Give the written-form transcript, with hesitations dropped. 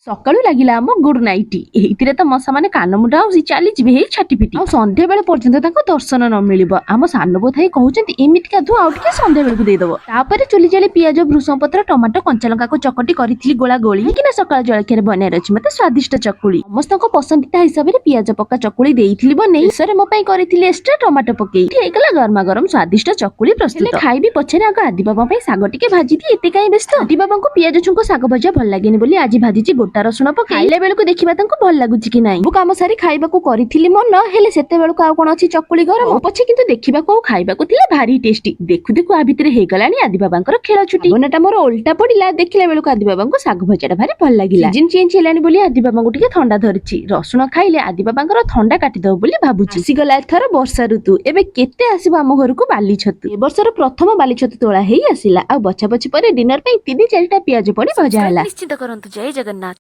ସକାଳୁ ଲାଗିଲା ଆମ ଗୁଡ୍ ନାଇଟ୍। ଏଇଥିରେ ତ ମଶା ମାନେ କାନ ମୁଣ୍ଡ ଆଉଜି ଚାଲିଯିବେ ହେଇ ଛାଟି ପିଟି, ଆଉ ସନ୍ଧ୍ୟା ବେଳ ପର୍ଯ୍ୟନ୍ତ ତାଙ୍କ ଦର୍ଶନ ନ ମିଳିବ। ଆମ ସାନ ବୋଉ ଥାଇ କହୁଛନ୍ତି, ଏମିତିକା ଧୂଆଁ ଆଉ ଟିକେ ସନ୍ଧ୍ୟା ବେଳକୁ ଦେଇଦବ। ତାପରେ ଚୁଲି ଜାଳି ପିଆଜ, ଭୃଷଙ୍ଗ ପତ୍ର, ଟମାଟୋ, କଞ୍ଚା ଲଙ୍କାକୁ ଚକଟି କରିଥିଲି ଗୋଳା ଗୋଳି କିନା। ସକାଳ ଜଳଖିଆରେ ବନେଇବାର ଅଛି ମତେ ସ୍ୱାଦିଷ୍ଟ ଚକୁଳି। ସମସ୍ତଙ୍କ ପସନ୍ଦିତା ହିସାବରେ ପିଆଜ ପକା ଚକୁଳି ଦେଇଥିଲି ବନେଇ। ଶେଷରେ ମୋ ପାଇଁ କରିଥିଲି ଏକ୍ସଟ୍ରା ଟମାଟୋ ପକେଇ। ହେଇଗଲା ଗରମା ଗରମ ସ୍ୱାଦିଷ୍ଟ ଚକୁଳି ପ୍ରସ୍ତୁତ। ହେଲେ ଖାଇବି ପଛରେ, ଆଗ ଆଦି ବାବା ପାଇଁ ଶାଗ ଟିକେ ଭାଜି ଦିଏ। ଏତେ କାହିଁ ବ୍ୟସ୍ତ? ଆଦି ବାବାଙ୍କୁ ପିଆଜ ଛୁଙ୍କ ଶାଗ ଭଜା ଭଲ ଲାଗେନି ବୋଲି ଆଜି ଭାଜିଛି ଗୋଟା ରସୁଣ ପକେଇ। ଖାଇଲା ବେଳକୁ ଦେଖିବା ତାଙ୍କୁ ଭଲ ଲାଗୁଛି କି ନାହିଁ। ମୁଁ କାମ ସାରି ଖାଇବାକୁ କରିଥିଲି ମନ, ହେଲେ ସେତେବେଳକୁ ଆଉ କଣ ଅଛି ଚକୁଳି ଗରମ ପଛେ, କିନ୍ତୁ ଦେଖିବାକୁ ଆଉ ଖାଇବାକୁ ଥିଲା ଭାରି ଟେଷ୍ଟି। ଦେଖୁ ଦେଖୁ ଆ ଭିତରେ ହେଇଗଲାଣି ଆଦି ବାବାଙ୍କର ଖେଳ ଛୁଟି। ଟା ମୋର ଓଲଟା ପଡିଲା। ଦେଖିଲା ବେଳକୁ ଆଦି ବାବାଙ୍କୁ ଶାଗ ଭଜାଟା ଭାରି ଭଲ ଲାଗିଲା। ସିଜନ ଚେଞ୍ଜ ହେଲାଣି ବୋଲି ଆଦି ବାବାଙ୍କୁ ଟିକେ ଥଣ୍ଡା ଧରିଛି। ରସୁଣ ଖାଇଲେ ଆଦି ବାବାଙ୍କର ଥଣ୍ଡା କାଟିଦବ ବୋଲି ଭାବୁଛି। ଆସିଗଲା ଏଥର ବର୍ଷା ଋତୁ। ଏବେ କେତେ ଆସିବ ଆମ ଘରକୁ ବାଲି ଛତୁ। ଏ ବର୍ଷର ପ୍ରଥମ ବାଲି ଛତୁ ତୋଳା ହେଇ ଆସିଲା, ଆଉ ବଛା ବଛି ପରେ ଡିନର ପାଇଁ ତିନି ଚାରିଟା ପିଆଜ ପଡି ଭଜା ହେଲା। ନିଶ୍ଚିତ କରନ୍ତୁ। ଜୟ ଜଗନ୍ନାଥ।